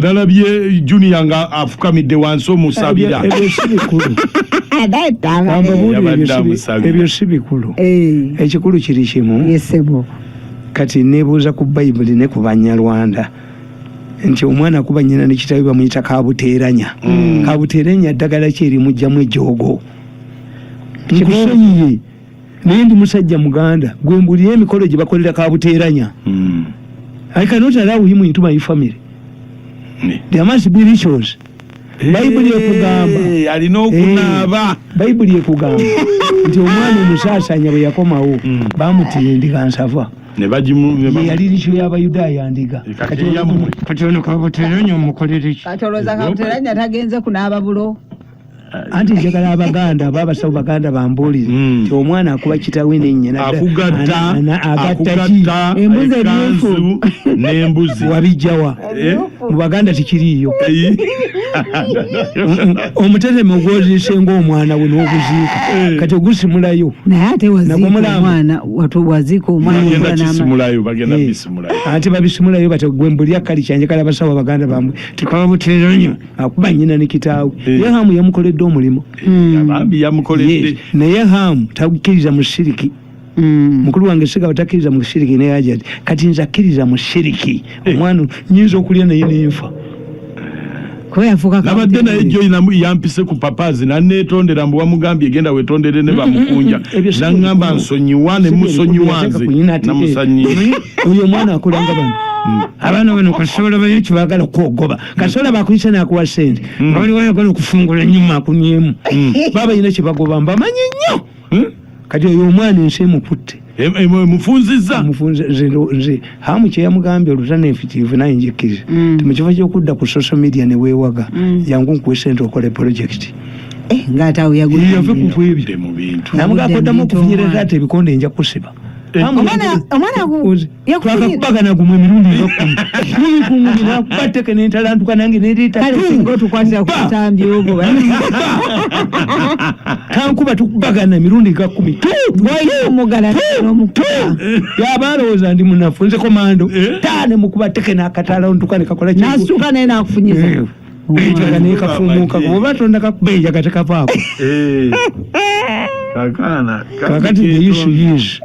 Nalabye Junior nga afukamidde wansi omusabira. Ebyo si bikulu. Kambabuulire. Yabadde amusabira. Ebyo si bikulu. Ekikulu kiri kimu. Yes ssebo. Kati nebuuza ku Bayibuli ne ku Banyarwanda nti omwana akuba nnyina ne kitaawe bamuyita kabuteeranya. Kabuteeranya ddagala ki erimugyamu ejjoogo? Nkusonyiye, naye ndi musajja Muganda, gwe mbulira emikolo gye bakolera kabuteeranya. I cannot allow him into my family. There must be rituals. Bayibuli ekugamba Alina okunaaba. Bayibuli ekugamba nti omwana omusaasanya bwe yakomawo, bamutira endiga nsava. Ne bagimu ne Ye yali ritual y'Abayudaaya, ndiga. Kati Kati eyammwe. Kati ono kabuteeranya omukolere ki? Kati olowooza kabuteranya tagenze kunaaba bulo? Anti njagala Abaganda aba abasawo Baganda bambuulire ti omwana akuba kitawe nennyina Akugatta. Agatta ki? Akugatta Embuzi ekanzu emyufu. n'embuzi. Wabijjawa? Eh? Mu Baganda tekiriiyo. Eh. Omuteteme ogwoziise ng'omwana we n'oguziika, kati ogusimulayo. Naye ate waziika Nagwo omwana, waziika omwana Bagenda okula kisimulayo, bagenda bisimulayo. Ate babisimulayo bati gwe mbulya kali kyanjagala abasawo Abaganda bambwe tikababuteeranyo akuba nnyina ne kitaawe. Ye Hamu yamukoledde omulimu. Bambi yamukoledde. Yes. Naye Hamu takkiriza mu siriki. Mukulu wange Sigaba takkiriza mu siriki ne Hajati. Kati nze akkiriza mu siriki. Omwana nyinza okulya naye nenfa. Kuba yafuuka Nabadde naye jjo yampise ku Papazi naneetondera mbu wamugambye genda wetondere ne bamukunja. Ebyo si Naŋŋamba bikulu. nsonyiwa ne musonyiwa, nze namusanyiye. Oyo omwana akulanga bano, abaana bano kasobola bayo kyebagala kwogoba, kasobola bakuyisa nakuwa sente nga bali wayagala okufungula enyuma akumyemu, baba yina kyebagoba, mbamanyi nnyo. Kati oyo omwana ensi emukutte. Mufunzizza. Mufunze nze Hamu kyeyamugambye olutanefitivu naye njikkiriza ti mu kifo kyokudda ku social media ne weewaga, jangu nkuwe sente okole project. Ng'ate awo Yave yagudde ku kwebyo. Dde mu bintu. Namuga Agudde akoddamu mu bintu okufunyira omwana. taata ebikonde nja kusiba. Omwana Twakakubagana gumu emirundi nga 10 kumi kumi, nakuba tteke nentalantuka nange nereeta. Kale singa otukwatira ku butambi obwo. Kankuba tukubagana emirundi nga 10. Omugala n'omukuba. Yaba alowooza ndi munafu, nze komando. Eh? Taane mukuba tteke n'akatalantuka ne kakola N'asituka naye n'akufunyiza. Enjaga nekafumuuka oba tonda kakuba enjaga tekavaako. Eh. Kakaana. Kakati the issue is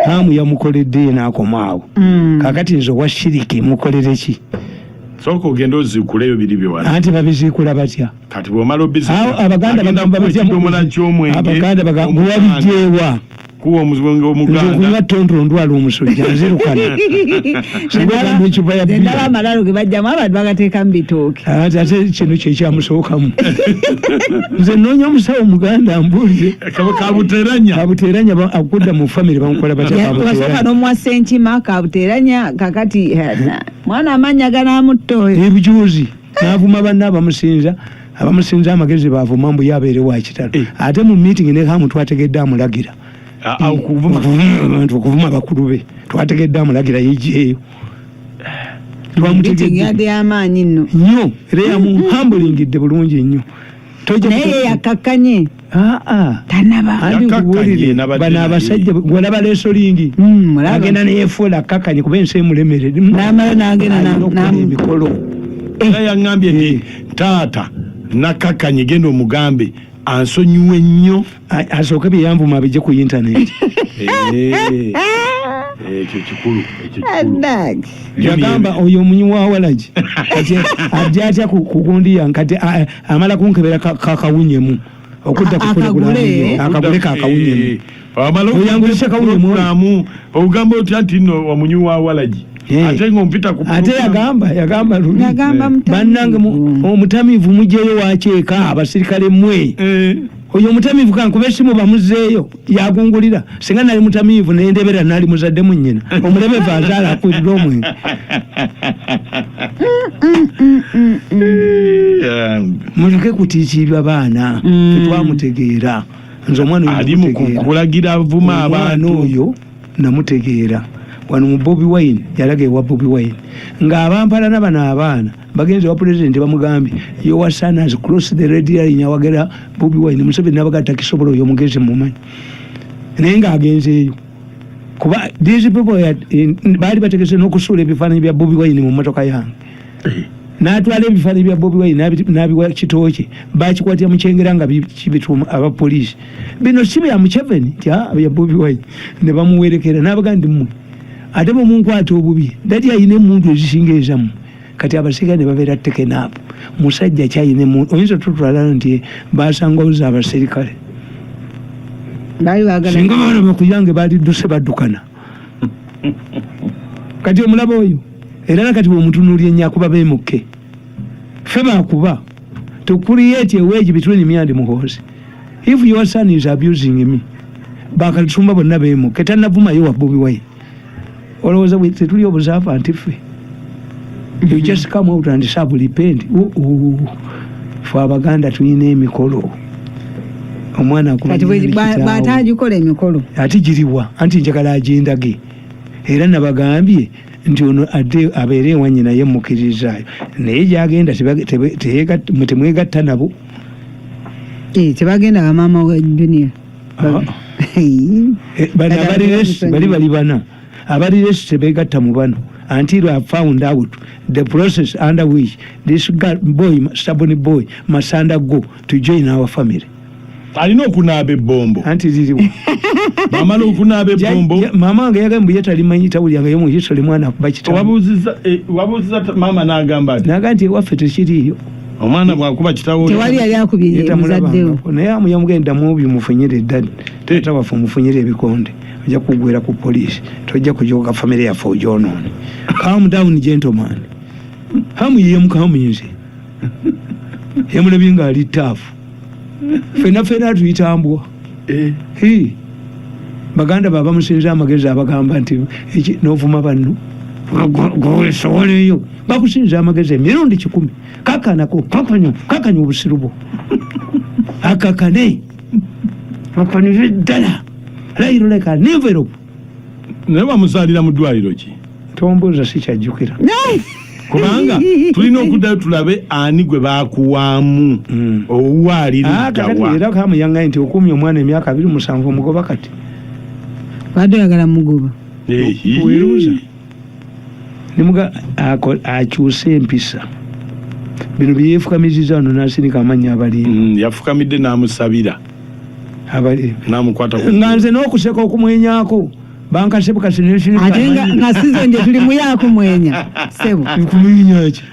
Hamu yamukoledde ye n'akomaawo. Kakati nze owa shiriki mukolere ki? Sooka ogende oziikuleyo biri byewala. Anti babiziikula batya? Kati bw'omala Awo Abaganda bagamba batya? Ekidomola ky'omwenge. Abaganda bagamba wabijjeewa? Kuwa omwenge Nze omuganda. okunywa tonto ndwala omusujja, nzirukana singa ogamba ecupa ya Ndala bbira. amalalo ge bajjamu abantu bagateeka mu bitooke. Ate ate kino kyekyamusookamu. Nze noonya omusawo muganda mbuulire. Kabuteranya. Kabuteranya akudda mu famire bamukola batya? Wasooka Kabuteranya. n'omuwa senkima kabuteranya, kakati mwana amannya ganamutta oyo. Ebujuzi n'avuma banne abamusinza, abamusinza amagezi bavuma mbu yabeere wa kitalo. Ate mu meeting ne Hamu twategedde amulagira Okuvuma. Okuvuma abantu, okuvuma bakulu be, twategedde amulagira yejjeeyo. Meeting Twamutegedde yadde y'amaanyi nno. Nnyo, era yamuhambulingidde bulungi nnyo. Naye ye yakkakkanye. Aa. Tanaba. Anti Yakkakkanye, nkubuulire, nabadde bano naye. abasajja gwolaba lesolingi Mulaba. agenda neyefuula akkakkanye kuba ensi emulemerere. N'amala n'agenda Alina okukola emikolo. Era yaŋŋambye nti taata nakkakkanye, genda omugambe ansonyiwe nnyo. Asooke bye yanvuma abijje ku internet. Eh, ekyo kikulu, ekyo kikulu. Adak. Yagamba oyo omunywi wa walagi kati ajja atya ku gundi yange? Kati amala kunkebera kakawunyemu okudda ku Akagule. pulogulaamu, akagule kakawunyemu. Eh, amala Oyanguyise kawunyemu. Programu ogamba otya nti nno omunywi wa walagi ate ng'ompita ku Ate programu. yagamba luli Yagamba mutamiivu. Bannange omutamiivu mugyeyo wakyeka abasirikale mmwe. Oyo omutamiivu kankuba esimu bamuzeeyo yagungulira. Singa nali mutamiivu nendebera nali muzadde mu nnyina omulebevu azaala akwirira omwenge. Muleke kutiikiibya baana. Tetwamutegeera. Nze omwana oyo Ali mu namutegeera. kulagira avuma Omwana abantu. oyo namutegeera wano mu Bobi Wine, yalaga ewa Bobi Wine ng'abampalana bano abaana bagenze wa pulezidenti bamugambye, "Your son has crossed the red line," awagera Bobi Wine. Museveni nabaga takisobola, oyo omugezi mumanyi, naye ng'agenzeeyo kuba these people baali bategese n'okusuula ebifaananyi bya Bobi Wine mu motoka yange. N'atwala ebifaananyi bya Bobi Wine n'abiwa kitooke, bakikwatira mukyengera nga kibituma abapoliisi, bino si bya Museveni, nti "Ah, bya Bobi Wine." Ne bamuwerekera n'abaga nti mmwe ate bwemunkwata obubi, dati ayina emuntu ezisinga ezammwe. Kati abasirikale ne babeera taken up. Musajja kyayina emuntu oyinza otutwala nti basangawoza abaserikale. Baali baagala. Singa balaba kuyange balidduse baddukana. Kati omulaba oyo era nakati bwomutunuulya ennyo akuba beemukke, ffe bakuba to create a wedge between me and Muhoozi. If your son is abusing me, bakalisumba bonna beemukke, tannavumayo wa Bobi Wine. Olowooza tetuli obuzaava nti ffe you just come out and serve, repent. Oh, ffe Abaganda tulina emikolo, omwana akuba Kati nyina ne kitaawe. Bw'atagikola emikolo? Ate giriwa? Anti njagala agindage. Era nabagambye nti ono adde abeere ewanyi naye mukkirizaayo, naye gyagenda temwegatta nabo. Eh, tebagenda bamaama wa Junior. Ah. Bano Kati abali ate less bali bali bana abali less tebegatta mu bano until I found out the process under which this girl, boy, stubborn boy must undergo to join our family. Alina okunaaba ebbombo. Anti liriwa? Bamala okunaaba ebbombo. Maama wange yagambye mbu ye talimanyi, tawulyangayo mu history mwana akuba kitaawe. Wabuuziza maama n'agamba ati Naga nti ewaffe tekiriiyo. Omwana bwakuba kitawo. Tewali yali akubye muzaddewo. Naye amuyamugenda mubi, mufunyire eddadi, taata waffe omufunyire ebikonde, ojja kugwera ku poliisi, tojja kujoga famire yaffe ogyonoone. Calm down, gentleman. Hamu yemukamunze yamulabye ngaali taafu, fenna fenna tuyitambwa. Hi. Baganda baba musinza amagezi abagamba nti novuma banno gwesoboleyo, bakusinza amagezi emirundi 100. Kakanako kakanya kakanya obusiru bwo, akakane akanire ddala layiro like an envelope. Naye bamuzaalira mu ddwaliro ki? Tombuuza, sikyajjukira. Kubanga tulina okuddayo tulabe ani gwe bakuwaamu. Owuwa Ah, kakati aliruddawa? Era kamu yangaye nti okuumya omwana emyaka 27 omugoba kati. Badde oyagala mugoba. Weeruuza nimuga akyuse empisa, bino byeyefukamiziza wano nasinika amannya abalimba. Yafukamidde n'amusabira. Abali n'amukwata nga nze n'okuseka okumwenyaako bankasebukase. Ate nga sizon gye tuli muyaako mwenya sebo. Kumwenyaki?